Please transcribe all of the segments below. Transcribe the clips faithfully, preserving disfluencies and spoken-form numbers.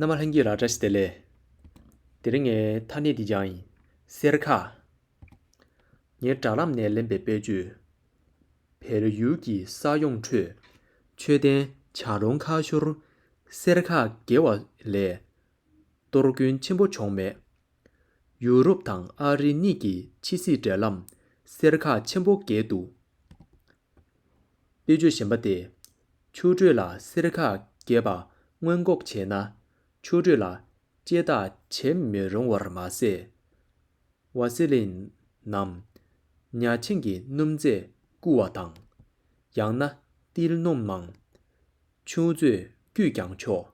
རྣམ་པ་ལྷན་རྒྱས་ལ་བཀྲ་ཤིས་བདེ་ལེགས། དེ་རིང་ངས་ཐ་སྙད་འདི་སྦྱངས་ཡིན། གསེར་ཁ། ངའི་དྲ་ལམ་ནས་ལེན་པའི་དཔེ་བརྗོད། བལ་ཡུལ་གྱི་ས་ཡོམ་ཁྲོད། མཆོད་རྟེན་བྱ་རུང་ཁ་ཤོར། གསེར་ཁ་བརྒལ་བ་ལས། གཏོར་སྐྱོན་ཆེན་པོ་བྱུང་མེད། ཡུ་རོབ་དང་ཨ་རི་གཉིས་ཀྱི་ཕྱི་སྲིད་འབྲེལ་ལམ་གསེར་ཁ་ཆེན་པོ་བརྒལ་འདུག་དཔེ་བརྗོད་གཞན་པ་སྟེ། ཆུ་དྲོད་ལ་གསེར་ཁ་བརྒལ་བ་སྔོན་འགོག་བྱས་ན། ཆུ་དྲོད་ལ་བཅད་ཐག་བྱེད་མི་རུང་བར་མ་ཟད། ཝ་སི་ལིན་ནམ། ཉ་ཆིངས་ཀྱི་སྣུམ་རྫས་བསྐུ་བ་དང་། ཡང་ན་ཏིལ་སྣུམ་མང་། ཆུ་མཛོད་བརྒྱུད་ཀྱང་ཆོག་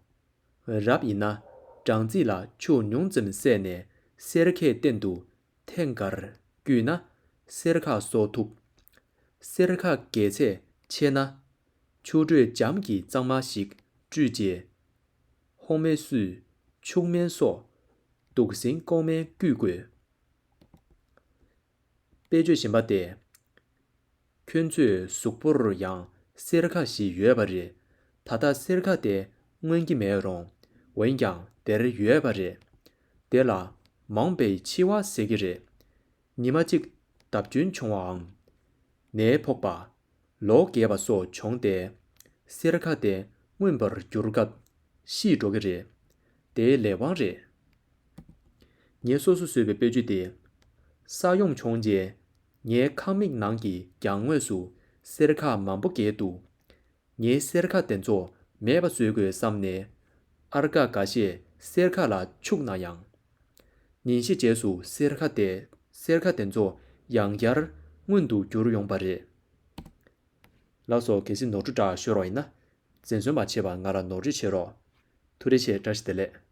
རབ་ཡིན་ན་སྦྲང་རྩི་ལ་ཆུ་ཉུང་ཙམ་བསྲེས་ནས་གསེར་ཁའི་སྟེང་དུ་ཐེངས་འགར་བརྒྱུས་ན་གསེར་ཁ་གསོ་ཐུབ། གསེར་ཁ་བརྒལ་ཚད་ཆེ་ན། ཆུ་དྲོད་འཇམ་གྱི་གཙང་མ་ཞིག་བཀྲུས་རྗེས། ཧོང་མེ་སུས་ཆུ་སྨན་སོགས་དུག་སྲིན་ལྐོག་སྨན་བརྒྱུད་དགོས། དཔེ་བརྗོད་གཞན་པ་སྟེ། ཁྱོད་ཚོའི་གཟུགས་པོར་ཡང་གསེར་ཁ་ཞིག་ཡོད་པ་རེད། ད་ལྟ་གསེར་ཁ་དེ་མངོན་གྱི་མེད་རུང་། འོན་ཀྱང་དེར་ཡོད་པ་རེད། དེ་ལ་མང་པོའི་འཆི་བ་ཟེར་གྱི་རེད། ཉི་མ་གཅིག་བརྡབ་སྐྱོན་བྱུང་བའམ། ནད་ཕོག་པ། ལོ་རྒས་པ་སོགས་བྱུང་སྟེ། གསེར་ཁ་དེ་མངོན་པར་འགྱུར་སྐབས་ཤི་འགྲོ་གི་རེད། དེ་ལས་དབང་རེད། ངས་སོ་སོ་བཟོས་པའི་དཔེ་བརྗོད་དེ། ས་ཡོམ་བྱུང་རྗེས། ངའི་ཁང་མིག་ནང་གི་གྱང་ངོས་སུ་གསེར་ཁ་མང་པོ་བརྒལ་འདུག་ངས་གསེར་ཁ་དེ་ཚོ་མེད་པ་བཟོ་དགོས་བསམ་ནས། ཨར་ཀ་འགའ་ཤས་གསེར་ཁ་ལ་བྱུགས་ན་ཡང་། ཉིན་ཤས་རྗེས་སུ་གསེར་ཁ་དེ་གསེར་ཁ་དེ་ཚོ་ཡང་བསྐྱར་མངོན་དུ་འགྱུར་ཡོང་པ་རེད། ལགས་སོ། གལ་སྲིད་ནོར་འཁྲུལ་འདྲ་ཤོར་བ་ཡིན་ན། འཛེམ་ཟོན་མ་བྱེད་པར་ང་ལ་ནོར་འཁྲུལ་བྱེད་རོགས། ཐུགས་རྗེ་ཆེ། བཀྲ་ཤིས་བདེ་ལེགས།